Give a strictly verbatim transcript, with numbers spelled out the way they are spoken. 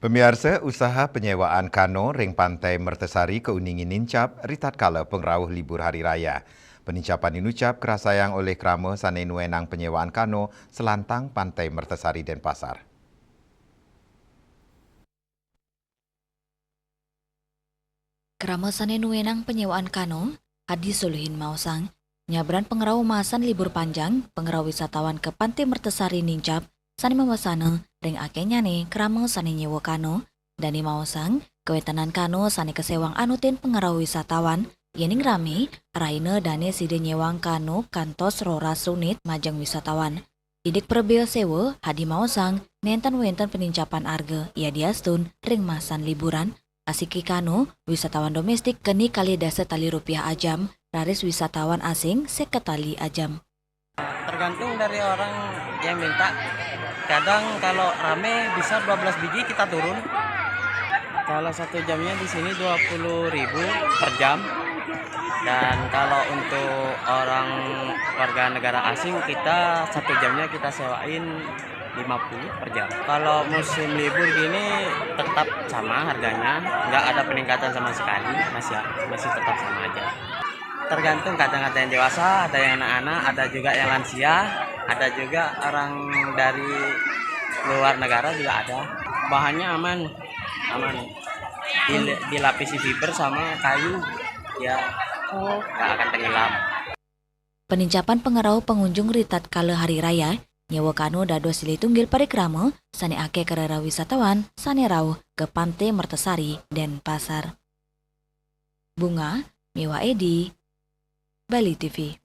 Pamiarsa, usaha panyewaan kano ring Pantai Mertasari kauninga nincap ritatkala pangrauh libur Hari Raya. Panincapan inucap karasayang olih krama sane nuenang panyewaan kano salantang Pantai Mertasari, Denpasar. Krama sane nuenang panyewaan kano, Hadi Solihin maosang, nyabran pangrauh masan libur panjang, pangrauh wisatawan ka Pantai Mertasari nincap, sane mawasana ring akenyane krama sane nyewa kano. Dane maosang, kawentenan kano sane kasewang anutin pangrauh wisatawan, yening rame, rahina dane sida nyewang kano kantos roras unit majeng wisatawan. Indik prabea sewa, Hadi maosang, nenten wenten panincapan arga, yadiastun ring masan liburan. Asiki kano, wisatawan domestik keni kalih dasa tali rupiah ajam, raris wisatawan asing seket tali ajam. Tergantung dari orang yang minta. Kadang kalau rame bisa dua belas biji kita turun. Kalau satu jamnya di sini dua puluh ribu per jam. Dan kalau untuk orang warga negara asing, kita satu jamnya kita sewain lima puluh per jam. Kalau musim libur gini tetap sama harganya, nggak ada peningkatan sama sekali, masih masih tetap sama aja. Tergantung, kadang ada yang dewasa, ada yang anak-anak, ada juga yang lansia, ada juga orang dari luar negara juga ada. Bahannya aman, aman. Dil- dilapisi fiber sama kayu, ya, oh, nggak akan tenggelam. Panincapan pangrauh pangunjung ritatkala Hari Raya, nyewa kano dados silih tunggil parikrama sane akeh karereh wisatawan sane rauh ka Pantai Mertasari, Denpasar. Bunga miwah Edi, Bali T V.